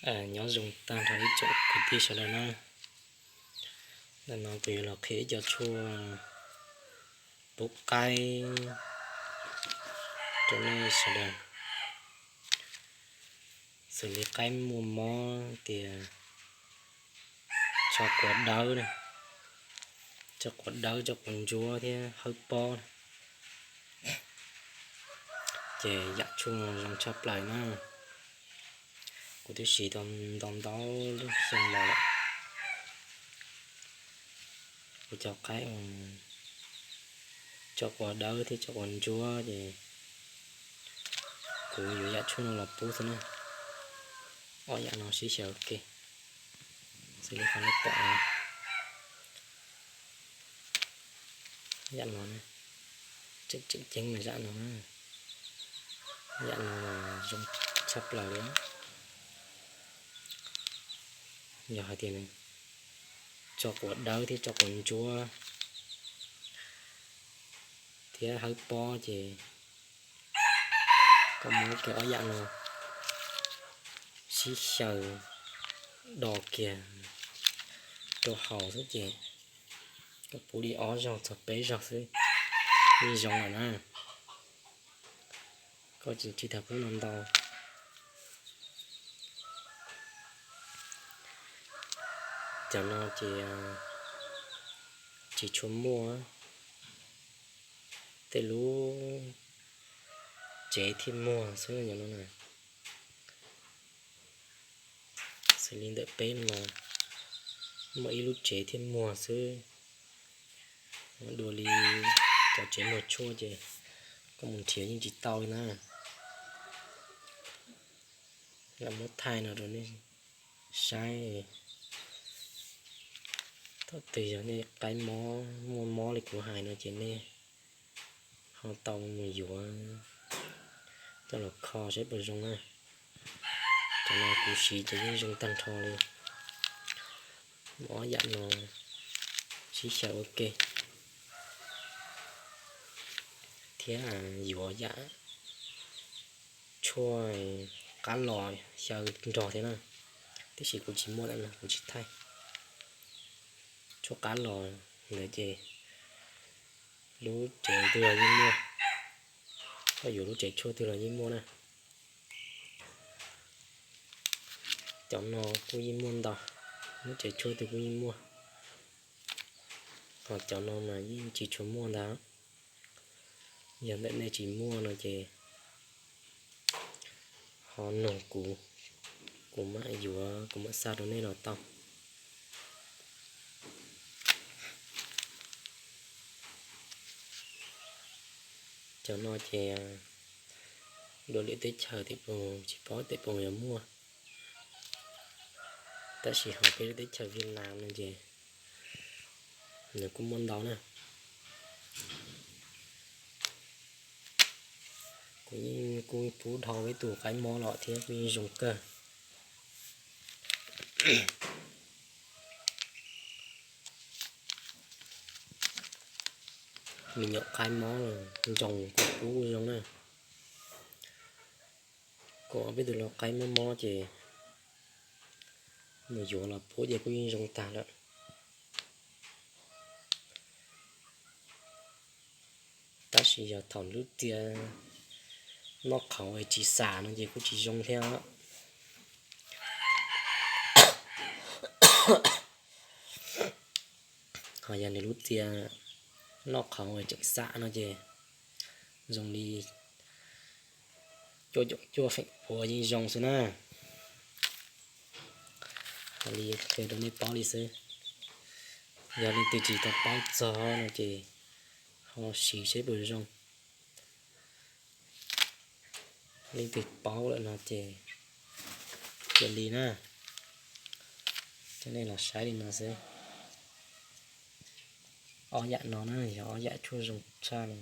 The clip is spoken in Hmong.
Nyob zoo tag nrho ib tsoom kwv tij sawv daws na. Ntawm no kuv yuav los qhia ib co tshuaj pub qaib rau nej sawv daws. Xws li qaib muaj mob tias tso quav dawb na, tso quav dawb, tso quav ntsuab thiab hawb pob, ces yam tshuaj zoo tshaj plaws na. Kuv twb siv tau ntau ntau lub xyoo los lawm. Kuv cov qaib tso quav dawb thiab tso quav ntsuab ces kuv yuav yam tshuaj no los pub xwb na. Ob yam no sib xyaw ua ke, xws li qhov nej pom no, yam no, tseem tseem ceeb mas yam no, yam no zoo tshaj plaws li. Yog hais tias tso quav dawb thiab tso quav ntsuab thiab hawb pob ces koj muab kiag ob yam no sib xyaw do kiag rau haus xwb ces koj pub li ob zaug txog peb zaug xwb yeej zoo lawm na. Koj tsis tas pub no ntau. Cov no ces tsis tshua muaj, tej lub tsev thiaj muag xwb no na. Xws li ntawm peb no muaj ib lub tsev thiaj muag xwb. Dua li cov tsev muag tshuaj ces koj mus nrhiav yeej tsis tau li na. Lam muab thaij no rau nej saib. Thaum twg yog nej qaib mob muaj mob li kuv hais no ces nej ho tau mus yuav coj los kho saib puas zoo na. Cov no kuv siv ces yeej zoo tag nrho li. Muab ob yam no sib xyaw ua ke thiab yuav yam tshuaj qab los xyaw nrog thiab na. Tiam sis kuv tsis muaj lawm no kuv tsis thaij. Tshuaj qab los ntawd ces lub tsev twg los yeej muaj, koj yuav lub tsev tshuaj twg los yeej muaj na. Cov no kuj yeej muaj ntau, lub tsev tshuaj twg kuj yeej muaj. Ho cov no mas yeej tsis tshua muaj ntag. Yog ntawm nej tsis muaj no ces ho nug kuv, kuv mam yuav, kuv mam xa rau nej los tau. Cov no ces dua lwm teb chaws tej pus tsis paub tej pus yuav muaj, tab sis ho peb lub teb chaws Vij Nam no ces nws kuj muaj ntau na. Kuv yeej kuj pub dhau peb tus qaib mob los thiab kuj yeej zoo kawg. Me nyuam qaib mob los ntsoos kuj pub zoo na. Kuv peb tus lau qaib mob mob ces mus yuav los pub ces kuj yeej zoo tag lawm. Tab sis yog thaum lub txia noj qhauv es tsis xam no ces kuj tsis zoo thiab. Ho yog nws lub txia noj qhauv es tseem xam no ces zoo li cuaj caum cuaj feem pua yeej zoo xwb na. Ho li qhia rau nej paub li xwb. Yog leej twg tsis tau paub txog no ces ho siv saib puas zoo. Leej twg paub lawm no ces cia li na, coj nej los saib li no xwb. Ob yam no na yog ob yam tshuaj zoo tshaj li.